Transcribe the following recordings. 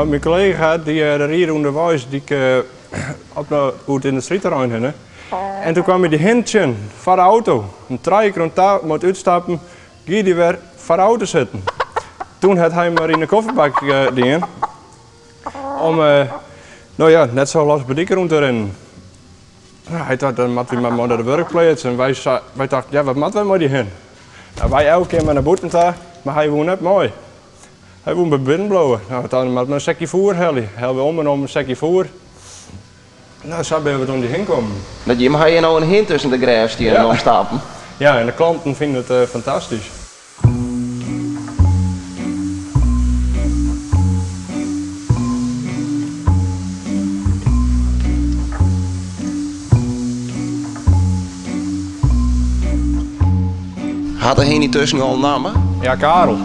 No, myn kollega dy ried ûnderweis dyk op nei oer it yndustryterrein hinne. En toen kwam hy dy hin tsjin foar de auto. En trije kear oan ta mei it útstappen gie dy wer foar de auto sitten. Toen hat hy him mar yn de kofferbak dien om no ja, net sa los by dyk rûn te rinnen. No, hy tocht, dan moatte wy mar mei nei de wurkpleats. En wy, wy tochten, ja, wat moatte wy mei dy hin? No, wy elke kear mar nei bûten ta, mar hy woe net mei. Hy woe by binnen bliuwe. No, dan moat men in sekje foer helje. Hellen we om en om in sekje foer. No, sa binne we oan dy hin kommen. Dat jim ha hjir no in hin tusken de grêfstiennen om stappen. Ja, en de klanten fine it fantastysk. Hat de hin yntusken al in namme? Ja, Karel.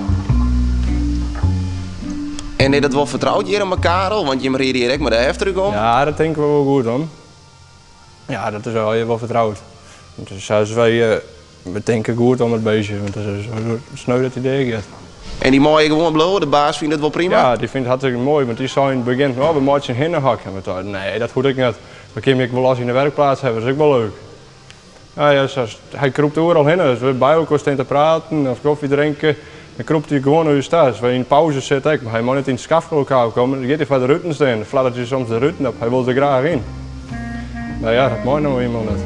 En is dat wol fertroud hjir mei Karel? Want jim ride hjir ek mei de heftruck om. Ja, dat tinke we wol goed om. Ja, dat is allegear wol fertroud. Want sa as wy, we tinke goed om it beestje, want it is sneu dat hy dea giet. En dy mei gewoan bliuwe? De baas fynt it wol prima? Ja, dy fynt it hartstikke moai, want dy sei yn it begjin, oh, we meitsje in hinnehok. En we tochten, nee, dat hoecht ek net. We kinne him ek wol los yn de werkplaats hawwe, dat is ek wol leuk. Nou ja, hy krûpt oeral hinne. As we by elkoar stean te praten of kofje drinke, dan krûpt hy gewoan nei ús ta. As we yn pauze sitte ek, mar hy mei net yn it skafkelokaal komme, dan giet hy foar de ruten stean. Dan fladdert hy soms de ruten op, hy wol der graach yn. Mar ja, dat mei no ienmaal net.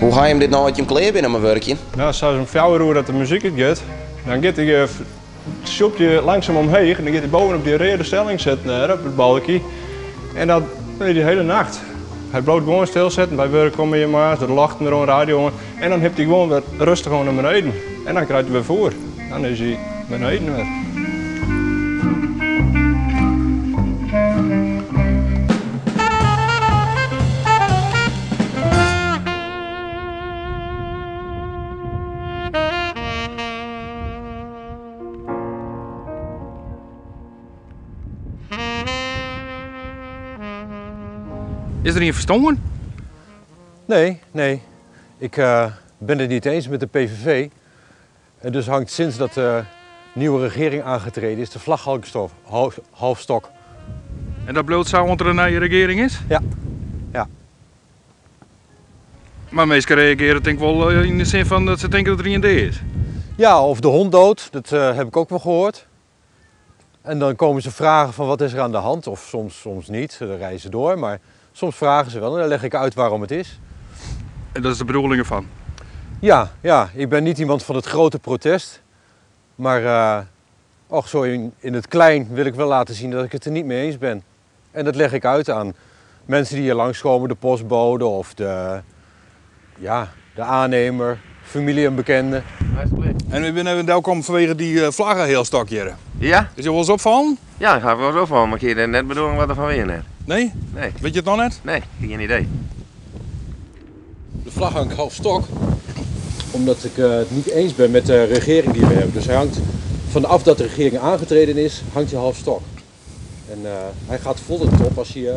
Hoe ha jim dit no as jim klear binne mei wurkjen? No, sa as om fjouwer oere dat de muzyk útgiet, dan giet hy Sjûpt hy langsum omheech en dan giet hy bovenop dy reade stelling sitten dêr op it balkje. En dat docht hy de hiele nacht. Hy bliuwt gewoan stil sitten. By wurk komme je moarns, de ljochten deroan, radio oan. En dan hipt hy gewoan wer rêstich oan nei beneden. En dan krijt hy wer foer. Dan is hy beneden wer. Is der ien ferstoarn? Nee, nee. Ik eh, ben het niet eens met de PVV. En dus hangt sinds dat de nieuwe regering aangetreden is de vlag half stok. En dat bliuwt sa oant der in nije regearing is? Ja, ja. Mar minsken reagearje tink ik wol eh, yn de sin fan dat se tinke dat der ien dea is. Ja, of de hond dood, dat eh, heb ik ook wel gehoord. En dan komen ze vragen van wat is er aan de hand, of soms, soms niet, dan rijden ze door. Maar soms vragen ze wel en dan leg ik uit waarom het is. En dat is de bedoeling ervan? Ja, ja, ik ben niet iemand van het grote protest. Maar uh, och, zo in, in het klein wil ik wel laten zien dat ik het er niet mee eens ben. En dat leg ik uit aan mensen die hier langskomen, de postbode of de, ja, de aannemer, familie en bekenden. En we binne even delkommen fanwege dy eh, flagge healstok hjir. Ja? Is jo wolris opfallen? Ja, ik ha wolris opfallen, mar ik hie net bedoeling wat der fan wie net. Nee? Nee. Wit je it noch net? Nee, gjin idee. De vlag hangt half stok, omdat ik eh, het niet eens ben met de regering die we hebben. Dus hij hangt vanaf dat de regering aangetreden is, hangt hij half stok. En uh, hij gaat vol de top als, hij, uh,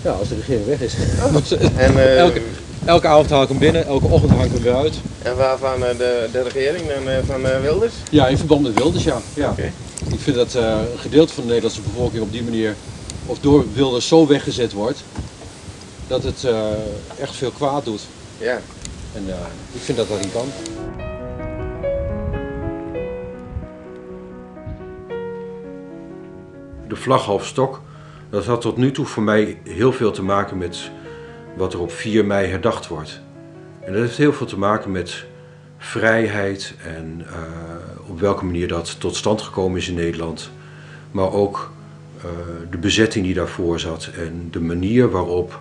ja, als de regering weg is. En, uh, elke, elke avond haal ik hem binnen, elke ochtend hang ik hem weer uit. En waarvan de, de regering? Dan, van Wilders? Ja, in verband met Wilders, ja. ja. Okay. Ik vind dat een gedeelte van de Nederlandse bevolking op die manier, of door Wilders zo weggezet wordt, dat het echt veel kwaad doet. Ja. En ik vind dat dat niet kan. De vlag half stok, dat had tot nu toe voor mij heel veel te maken met wat er op 4 mei herdacht wordt. En dat heeft heel veel te maken met vrijheid en uh, op welke manier dat tot stand gekomen is in Nederland. Maar ook uh, de bezetting die daarvoor zat en de manier waarop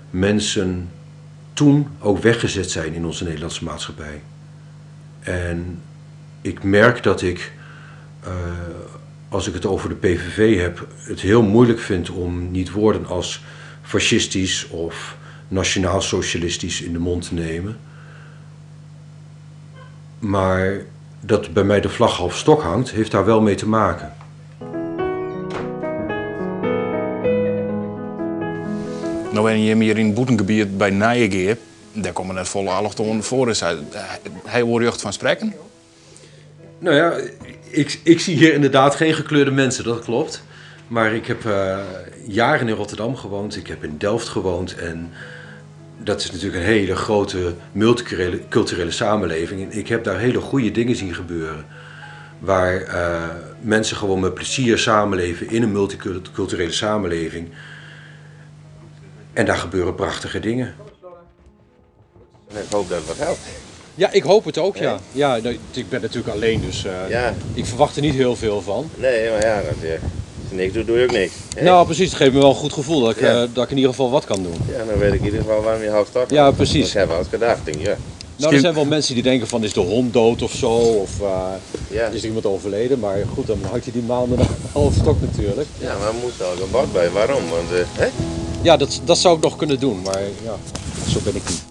mensen toen ook weggezet zijn in onze Nederlandse maatschappij. En ik merk dat ik, uh, als ik het over de PVV heb, het heel moeilijk vind om niet woorden als fascistisch of nationaal-socialistisch in de mond te nemen. Maar dat bij mij de vlag half stok hangt, heeft daar wel mee te maken. No wenje jim hjir yn it bûtengebiet by Nijegea. Dêr komme net folle allochtoanen foar. Is hy wol rjocht fan sprekken? Nou ja, ik, ik zie hier inderdaad geen gekleurde mensen, dat klopt. Maar ik heb eh, jaren in Rotterdam gewoond, ik heb in Delft gewoond en dat is natuurlijk een hele grote multiculturele samenleving. En ik heb daar hele goede dingen zien gebeuren. Waar eh, mensen gewoon met plezier samenleven in een multiculturele samenleving. En daar gebeuren prachtige dingen. En ik hoop dat het wat helpt. Ja, ik hoop het ook, ja. Ja, nou, ik ben natuurlijk alleen, dus eh, Ja. ik verwacht er niet heel veel van. Nee, maar ja, dat, eh, als je niks doet, doe je ook niks. hè? Nou, precies. Het geeft me wel een goed gevoel dat ik, Ja. eh, dat ik in ieder geval wat kan doen. Ja, dan weet ik in ieder geval waarom je half stok Ja, precies. Ik heb wel eens gedacht, denk ik, ja. Nou, er zijn wel mensen die denken van is de hond dood of zo, of eh, Ja. is er iemand overleden. Maar goed, dan hangt hij die maanden aan half stok natuurlijk. Ja, maar er moet wel een bord bij. Waarom? Want, eh, hè? Ja, dat, dat zou ik nog kunnen doen, maar ja, zo ben ik niet.